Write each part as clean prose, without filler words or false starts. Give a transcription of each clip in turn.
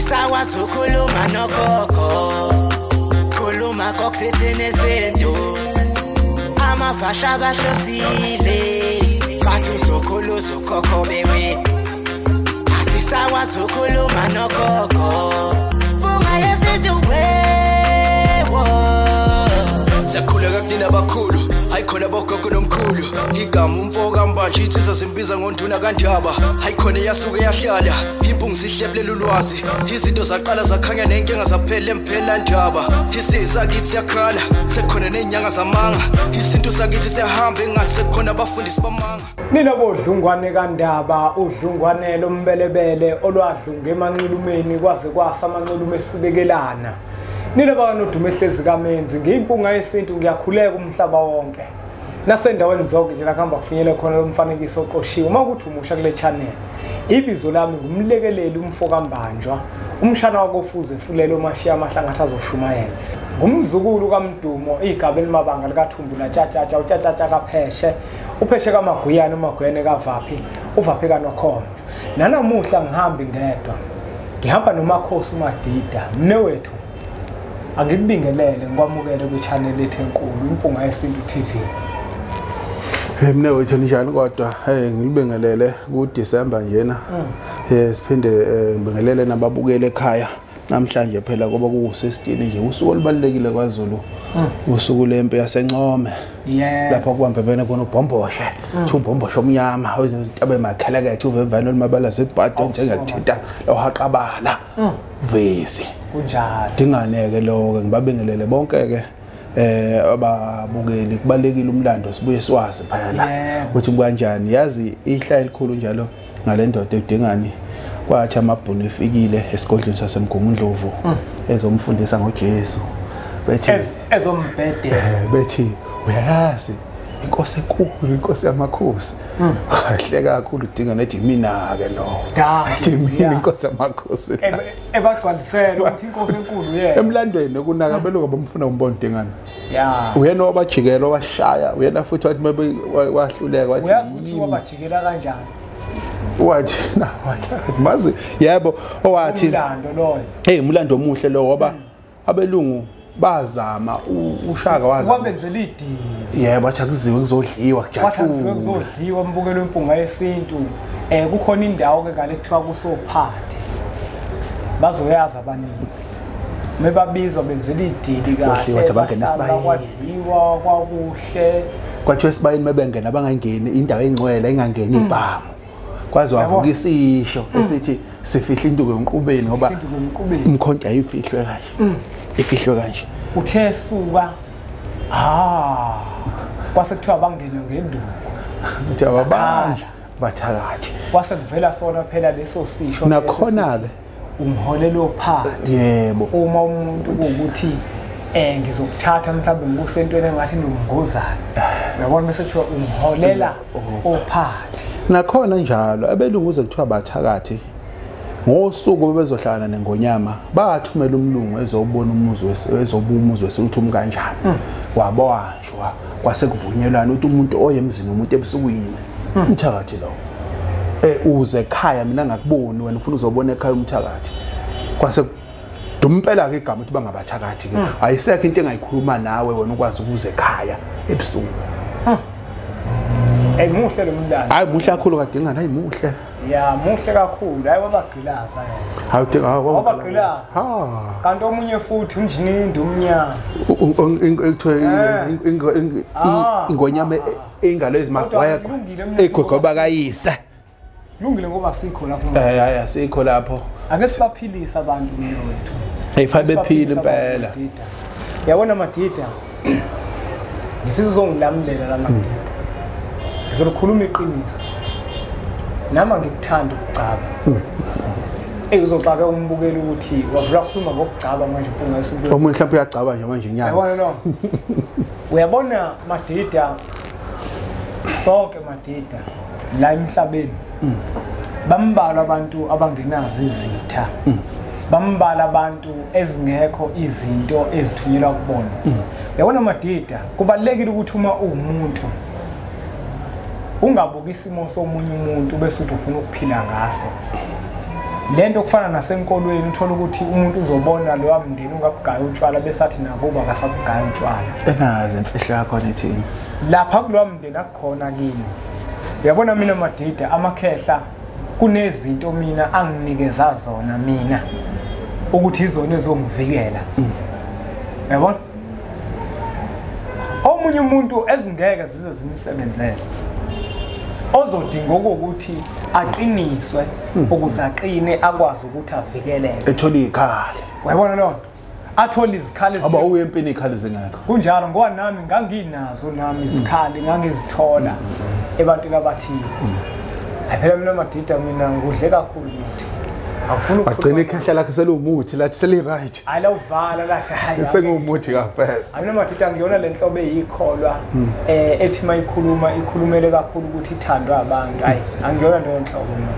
Asisakwazi ukukhuluma nogogo, khuluma kokuthethene izinto. Amavasha bahlosile, bathi uzokhulu uzokhokho bewe. Asisakwazi ukukhuluma nogogo, bunga yesintu wewo. Siyakhuleka kunina abakhulu, hayi khona bogogo nomkhulu. Igama umfo kaMbanje insizwa simbiza ngonduna kaNdaba. Hayi khona yasuke yahlala, impungu sihlebulela ulwazi. Izinto zaqala zakhanya nenkinga zaphela emphela ndaba. Isisakithi siyakhala, sekukhona nezinyanga zamanga. Isintu sakithi siyahamba engathi sekukhona abafundisi bamanga. Nina bodlungwane kaNdaba, udlungwane lombelebele olwadlunga emanxulumeni kwaze kwasa amanxulume esibekelana. Nina bakanodumo ehlezi kaMenzi, ngiyimpunga yesintu, ngiyakhuleka umhlaba wonke. Nasendaweni zonke nje la kuhamba kufinyele khona lo mfanekiso oqoshiwe. Uma kuthi umusha kule channel, ibizo lami ngumlekeleli umfo kaMbanjwa, umshana wakofuze fulele omashiya amahlangathi azoshumayela. Ngumzukulu kaMdumo, igaba elimabanga likaThumbu laTshatshatsha, uTshatshatsha kaPheshe, uPheshe kaMaguyane, uMaguyane kaVaphi, uVaphi kaNokhondo. Nanamuhla ngihambi ngedwa, ngihamba noMakhosi uMadida, mnewethu. Angikubingelele ngikwamukele kwi-channel ethu enkulu Impunga Yesintu TV. Hey mnewethu ninjani kodwa? Hey ngilibingelele ku December njena. Siphinde ngibingelele nababukele ekhaya. Namhlanje phela kuba ku-16 nje usuku olubalekile kwaZulu. Usuku lempi yaseNcome. Lapho kuhambebene khona uBhomboshe, uthi uBhomboshe omnyama, izintaba emakhalakethe uvevane olumabala zebhado njengakuthinta lohaqabala. Vezi. Kunjalo. Dinganeke lo ke ngibabingelele bonke ke ababukeli. Kubalekile umlando sibuye siwazi phela ukuthi kanjani. Yazi ihla elikhulu njalo ngale ndoda edingani kwathi amabhunu efikile esigodlweni saseMgungundlovu ezomfundisa ngoJesu, bethi ezombhede, bethi uyazi inkosi enkulu, inkosi yamakhosi. Wahleka kakhulu udinga nethi mina ke lo, ethi mina inkosi yamakhosi, ebagcwalisela ukuthi inkosi enkulu yena. Emlandweni ukunaka abelungu bamfuna umbona udingana. Uyena wabajikela washaya, uyena futhi wathi maybe wahluleka wathi uyazi ukuthi wabajikela kanjani. Wathi na wathi mazi yebo owathi umlando loyo. Hey umlando omuhle lo ngoba abelungu bazama uShaka wazama wabenzela idili. Yebo athi akuziwe kuzodliwa kujatshulwa. Wathi akuziwe kuzodliwa mbukelo Impunga Yesintu. Kukhona indawo ke ngale kuthiwa kusophathe. Bazoyazi abaningi. Mebabizwa benzela idili kahle. Wathi abangena esibayeni. Kwadliwa kwakuhle. Kwathiwa esibayeni mebengena abangangeni indawo engcwele engangeni ibhamu. Kwaze wavuka isisho esithi sifihla induku emqubeni ngoba umkhonto ayifihlwe kanje. Ifihlwe kanje. Uthe suka kwase kuthiwa bangene ngenduku. Uthi ababanje bathakathi. Kwase kuvela sona phela leso sisho. Nakhona ke umholelo phansi. Yebo. Uma umuntu kuukuthi ngizokuthatha mhlawumbe ngikusentweni engathi nomngozana. Uyabona bese kuthiwa umholela ophathe. Nakhona njalo abelungu uze kuthiwa bathakathi ngosuku bebezohlala nengonyama bathumela umlungu ezobona umuzi wezobuumuzi wesithi umkanjani. Wabanjwa kwase kuvunyelwana ukuthi umuntu oye emzini umuntu ebusukwini umthakathi lo uze ekhaya mina ngakuboni wena ufuna uzobona ekhaya umthakathi. Kwase dumpela ke igama ukuthi bangabathakathi ke ayisekho into engayikhuluma nawe wena ukwazi ukuze ekhaya ebusuku. Hey muhle lo mntana. Hayi muhle kakhulu kadingana, hayi muhle. Ya muhle kakhulu, hayi wabagqilaza yena. Hayi udinga wabagqilaza. Ha. Kanti omunye futhi unjinindi omnyama. Ekuthiwa ingonyama ingalo ezimagwegwe egogoba kayise. Lungile ngoba sikho lapho. Hayi asikho lapho. Ake sibaphilise abantu kulowethu. Hey fa bephile impela. Yabona Madida. Ngifisa uzongilamulela la Madida. Ngizokhuluma iqiniso. Nama ngikuthanda ukugcaba. Uzoxaka umbukeli ukuthi wavula ukukhuluma ngokugcaba manje Impunga Yesintu. Omunye mhlawumbe uyagcaba nje manje inyanga. Yabona lo. Uyabona Madida, sonke Madida la emhlabeni. Bambalwa abantu abangenazo izitha. Bambalwa abantu ezingekho izinto ezithunyelwa kubona. Uyabona Madida, kubalekile ukuthi uma uwumuntu ungabuki isimo somunye umuntu bese uthi ufuna ukuphila ngaso. Lento kufana nasenkolweni, uthola ukuthi umuntu uzobona lo wamndeni ungabugaya utshwala besathi nakuba akasabugaya utshwala. Engazi imfihlo yakho nithini. Lapha kulowa mndeni akukhona kimi. Uyabona mina Madida, amakhehla kunezinto mina anginikeza zona mina ukuthi izona ezongivikela. Uyabona? Omunye umuntu ezingeke zize zimsebenzele. Ozodinga ukuthi aqiniswe ukuze aqine akwazi ukuthi avikeleke. Ethola izikhali. Uyabona lona? Athola izikhali aba uye empini izikhali zingekho. Kunjalo ngoba nami nganginazo nami izikhali ngangizithola ebantwini abathile. Phela mina Madida mina ngudle kakhulu ukuthi akufuni agcine ikhehla lakhe selumuthi lathi seli right. Hayi lawuvala lathi hayi sengumuthi kafesa. Hayi Madida ngiyona lenhlobo eyikholwa ethi mayikhuluma ikhulumele kakhulu ukuthi ithandwa abantu. Hayi angiyona leyo nhlobo mina.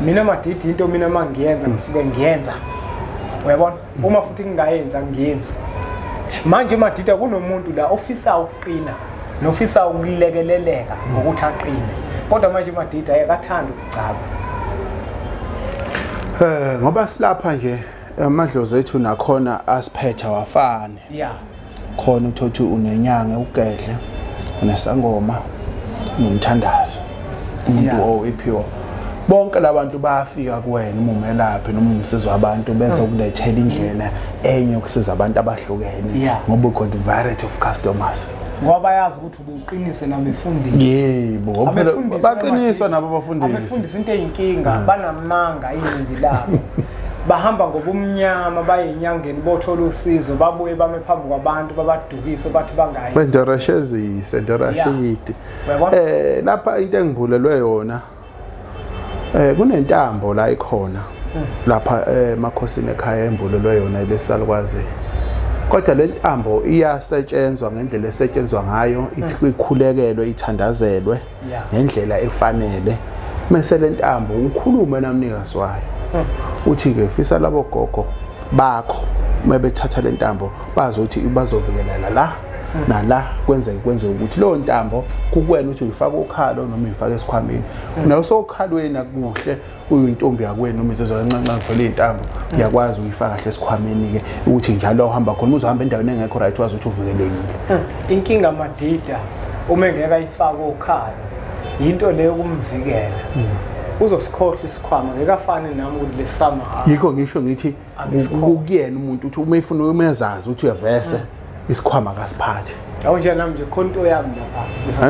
Mina Madida into mina mangiyenza ngisuke ngiyenza. Uyabona? Uma futhi ngingayenza ngiyenza. Manje Madida kunomuntu la ofisa ukuqina nofisa ukulekeleleka ngokuthi aqine. Kodwa manje Madida ayakathanda ukugcaba. Ngoba silapha nje amadlozi ethu nakhona asiphetha wafane. Yeah. Khona uthothi unenyanga ugedle, unesangoma, unomthandazo. Umuntu owephiwa. Bonke labantu bayafika kuwena uma umelaphi noma umsizi wabantu bezokulethela indlela enye yokusiza abantu abahlukene ngoba ukhona variety of customers. Ngoba bayazi ukuthi ubuqinise nabefundisi. Yebo, ngoba baqiniswa nabo abafundisi. Abefundisi into eyinkinga banamanga iningi labo. Bahamba ngobumnyama baye enyangeni bothola usizo babuye bame phambi kwabantu babadukise bathi bangayi. Bendorashezise, endorashidi. Lapha into engibulelwe yona kunentambo la ikhona lapha emakhosini ekhaya embulelwe yona lesalukwazi. Kodwa le ntambo iyasetshenzwa ngendlela esetshenzwa ngayo, ithi ikhulekelwe, ithandazelwe ngendlela efanele. Mase le ntambo ukhulume namnikazi wayo. Uthi ke fisa labo gogo bakho mebethatha le ntambo bazothi bazovikeleka la nala kwenzeke ukuthi leyo ntambo kukuwena ukuthi uyifaka ukhalo noma uyifaka esikhwameni. Nayo sokhalweni akuhle uyintombi yakwenu noma insizwa encancane vele intambo uyakwazi uyifaka kahle esikhwameni ke ukuthi njalo uhamba khona uzohamba endaweni engekho right wazi ukuthi uvikelekile. Inkinga Madida uma engeke ayifake ukhalo into leyo kumvikela. Uzosikhohlwa isikhwama ngeke afane nami ukuthi lesama. Yikho ngisho ngithi kukuyena umuntu uthi uma efuna umezazi ukuthi uyavese isikhwama kasiphathe. Awu nje nami nje khonto yami lapha.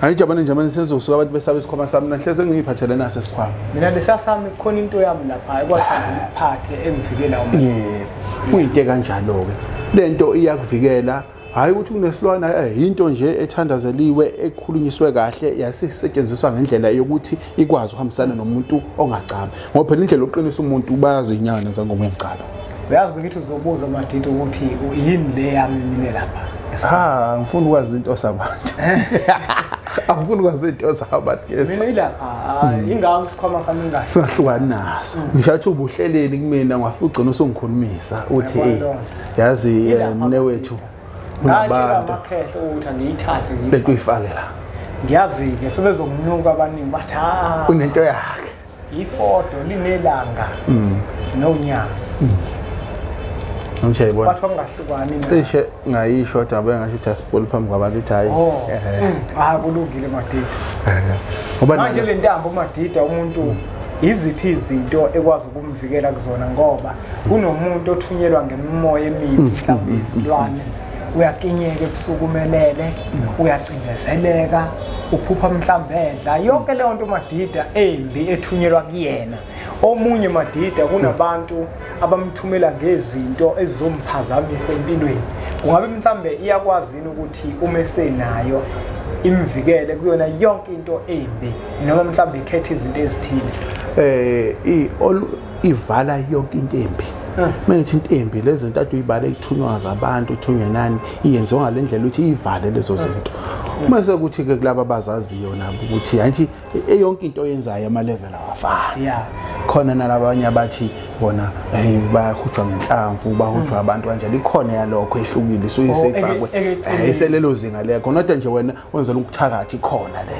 Angithi abantu nje manje sezosuka abantu besaba isikhwama sami nahleze ngiyiphathele naso isikhwama. Mina lesasami khona into yami lapha ekwathi ngiphathe engivikela uma. Yebo. Kuyinto kanjalo ke. Lento iyakuvikela. Hayi ukuthi kunesilwana into nje ethandazeliwe ekhulunyiswe kahle yasisetshenziswa ngendlela yokuthi ikwazi ukuhambisana nomuntu ongagcaba. Ngoba phela indlela yokuqinisa umuntu bayazi inyanga zangoma emgcaba. Uyazi bengithi uzobuza Madida ukuthi yini le yami mina lapha. Ha, ngifuna ukwazi into zabantu. Angifuni ukwazi into zabantu ke. Mina ilapha, ingakho isikhwama sami ngingahle. Singahlukani naso. Ngisho ukuthi ubuhleleni kumina ngafika ugcina usungikhulumisa uthi hey yazi mne wethu ngathi amakhehlo ukuthi angiyithathe ngiyifake. Uyifake la. Ngiyazi ke sebezonginuka abaningi bathi ha unento yakhe. Ifoto linelanga nonyazi. Ngiyayibona. Bathi bangahlukani na. Cishe ngayisho kodwa bengasho ukuthi asipoli phambi kwabantu ukuthi hayi. Ah kulungile Madida. Ngoba manje le ntambo Madida umuntu iziphi izinto ekwazi ukumvikela kuzona ngoba kunomuntu othunyelwa ngemimoya emibi mhlawumbe izilwane uyakinyeka ebusukumelele uyacindezeleka uphupha mhlawumbe edla yonke leyo nto Madida embi ethunyelwa kuyena. Omunye Madida kunabantu abamthumela ngezinto ezizomphazamisa empilweni. Kungabe mhlambe iyakwazi ukuthi uma esenayo imvikele kuyona yonke into embi noma mhlambe ikhethe izinto ezithile. Ivala yonke into embi. Mengithi into embi lezi zinto ade uyibale ithunywa zabantu uthunywe nani iyenziwa ngalendlela ukuthi ivale lezo zinto. Mase kuthi ke kulabo abazaziyo nabo ukuthi angithi yonke into oyenzayo ama level awafani. Yeah. Khona nalabanye abathi bona bayahujwa ngenhlamvu bahujwa abantu kanjalo ikhona yalokho ehlukile so isefakwe iselelo zinga lekho not nje wena wenzela ukuthakathi ikhona le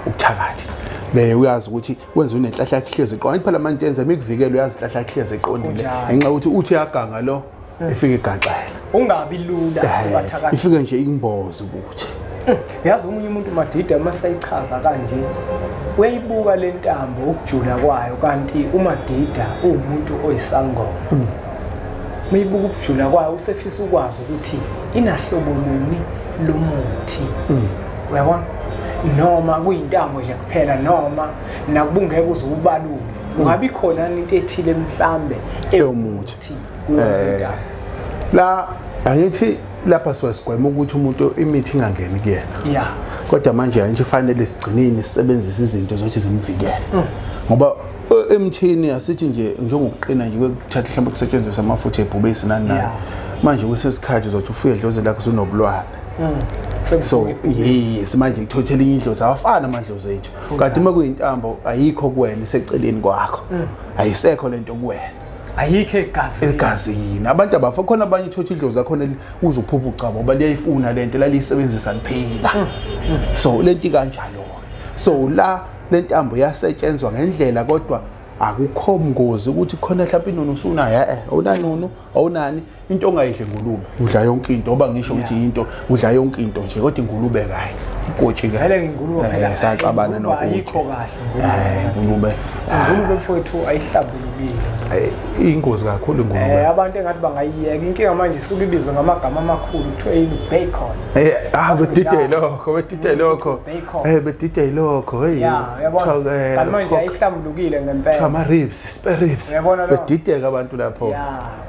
ukuthakathi. Leyo uyazi ukuthi wenza unenhlahla yakhe ihlezi eqondile. Phela manje yenza imikuvikelo uyazi inhlahla yakhe ihlezi eqondile. Ngenxa ukuthi uthi uyaganga lo ifike igaxela. Ungabi lula ubathakathi. Ifike nje imboze ukuthi. Yazi omunye umuntu Madida masayichaza kanje uyayibuka le ntambo ukujula kwayo kanti uMadida uwumuntu oyisangoma. Mayibuka ukujula kwayo usefisa ukwazi ukuthi inahlobo luni lomuthi. Uyabona? Noma kuyintambo nje kuphela noma nakubungeke uze ubalule. Ungabi khona into ethile mhlambe eyomuthi kuyo. La angithi lapha siyasigwema ukuthi umuntu imithi ingangeni kuyena. Yeah. Kodwa manje angithi fanele sigcinine sisebenzise izinto zokuthi zimvikele. Ngoba emthini asithi nje njengokuqina nje kwekuthatha mhlawumbe kusetshenziswa amafutha ebhubesi nani nani. Manje kusesikhathi uzothi ufike idlozi lakho usunobulwane. So yes manje kuthothela indlozi awafana amadlozi ethu. Kanti uma kuyintambo ayikho kuwena iseceleni kwakho. Ayisekho lento kuwena. Ayikho egazini. Egazini. Abantu abafa khona abanye uthothi idlozi lakhona uzophupha ucabo ngoba liyayifuna lento laliyisebenzisa liphila. So lento kanjalo. So la lentambo yasetshenzwa ngendlela kodwa akukho mngozi ukuthi khona mhlawumbe inunu usunayo awunanunu awunani into ongayidle ngulube udla yonke into oba ngisho ukuthi into udla yonke into nje kodwa ingulube kayi ikotshi ke vele ngingulube phela saxabana nokho ayikho kahle ingulube ingulube mfowethu ayihlambulukile ingozi kakhulu ingulube abantu engathi bangayiyeka inkinga manje isuke ibizwe ngamagama amakhulu kuthiwa yini bacon bedide lokho bedide lokho bedide lokho hey yabona kanti manje ayihlambulukile ngempela ama ribs spare ribs bedideka abantu lapho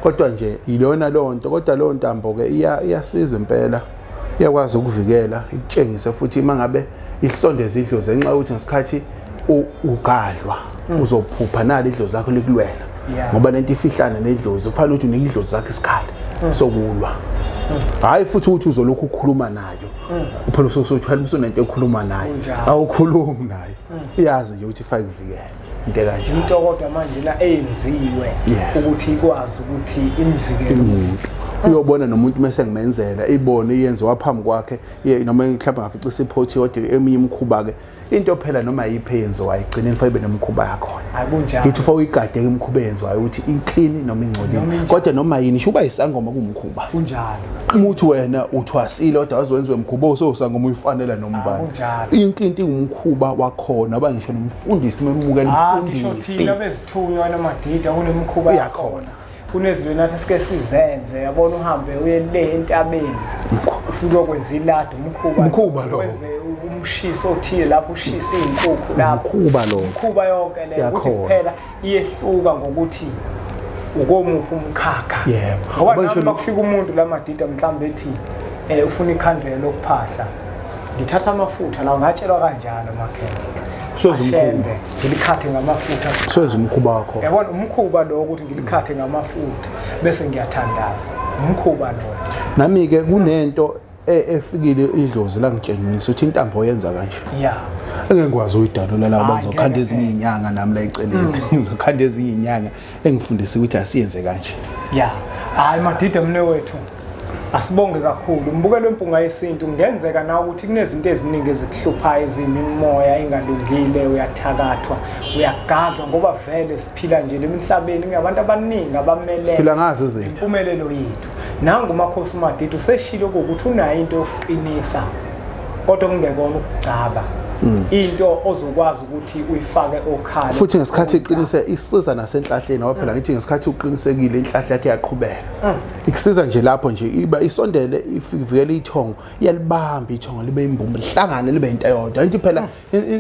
kodwa nje ilona lonto kodwa lo ntambo ke iyasiza impela iyakwazi ukuvikela ikutshengise futhi mangabe isondeza idlozi enxa ukuthi ngesikhathi ugadlwa uzophupha nalo idlozi lakho likulwela ngoba lento ifihlana nedlozi ufanele ukuthi unike idlozi lakho isikhala sokulwa hayi futhi ukuthi uzolokhu ukhuluma nayo uphela usuthwala usunento ekhuluma nayo awukhulumi nayo iyazi nje ukuthi ifake kuvikela into kanje into kodwa manje la eyenziwe ukuthi ikwazi ukuthi imvikele umuntu uyobona nomuntu mase ngimenzela ibone iyenziwa phambi kwakhe noma mhlawumbe ngaficisa iphothi kodwa eminye imikhuba ke into phela noma yiphi eyenziwayo igcine ifake ibe nomkhuba yakhona akunjalo ngithi ufake uyigade imikhuba eyenziwayo ukuthi iclean noma ingcolile kodwa noma yini shuba isangoma kumkhuba kunjalo umuthi wena uthwasile kodwa azowenziwe umkhuba ososangoma uyifanela nombani inkinto ingumkhuba wakhona aba ngisho nomfundisi memukela umfundisi ngisho thina bezithunywa namadida kunemikhuba yakhona kunezinto nathi sike sizenze yabona uhambe uye le entabeni ufike ukwenza iladi umkhuba lo wenze umshiso othile lapho ushisa izinkukhu lapho umkhuba lo umkhuba yonke le ukuthi kuphela iyehluka ngokuthi ukomuphi umkhakha yebo ngoba noma kufika umuntu la madida mhlambe ethi ufuna ikhandlela lokuphahla ngithatha amafutha la ngatshelwa kanjalo makhehle ashembe ngilikhathe ngamafutha senze umkhuba wakho yabona umkhuba lo ukuthi ngilikhathe ngamafutha bese ngiyathandaza umkhuba lo nami ke kunento efikile idlozi la ngitshengisa ukuthi intambo yenza kanje engengikwazi uyidalula la bazokhanda ezinye inyanga nami la eceleni ngizokhanda ezinye inyanga engifundise ukuthi asiyenze kanje hayi Madida mne wethu asibonge kakhulu mbukelo wempunga yesintu kungenzeka na ukuthi kunezinto eziningi ezikuhluphayo ezimimoya engalungile uyathakathwa uyagadlwa ngoba vele siphila nje lemhlabeni kunabantu abaningi abamele siphila ngazo izinto impumelelo yethu nangu uMakhosi uMadida useshilo ukuthi unayo into yokuqinisa kodwa kungekona ukugcaba into ozokwazi ukuthi uyifake okhala futhi ngesikhathi iqinise isiza nasenhlahleni ngoba phela ngithi ngesikhathi uqinisekile inhlahla yakhe yaqhubeka ikusiza nje lapho nje iba isondele ivikele ithongo iyalibamba ithongo libe imbumbu lihlangane libe into eyodwa ngithi phela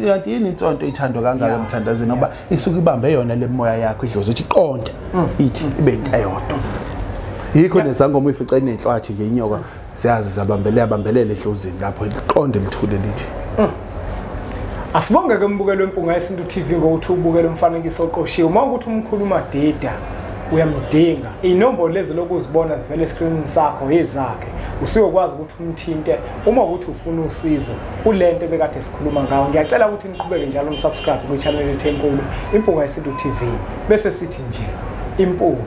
kanti yini insonto ithandwa kangaka emthandazweni ngoba isuke ibambe yona lemoya yakho idlozi ithi iqonde ithi ibe into eyodwa yikho nezangoma uyifica inenhlwathi nje inyoka siyazi zabambele yabambelele edlozini lapho liqonde lithule lithi Asibonge ke mbukelo wempunga yesintu TV ngokuthi ubukele umfanekiso oqoshiwe. Uma ukuthi umkhulu uMadida uyamdinga, inombolo lezo lokuzibona zivele escreenini sakho ezakhe. Usuyokwazi ukuthi umthinte uma ukuthi ufuna usizo kulento bekade sikhuluma ngayo. Ngiyacela ukuthi niqhubeke njalo nisubscribe ku channel yethu enkulu Impunga Yesintu TV. Bese sithi nje impunga.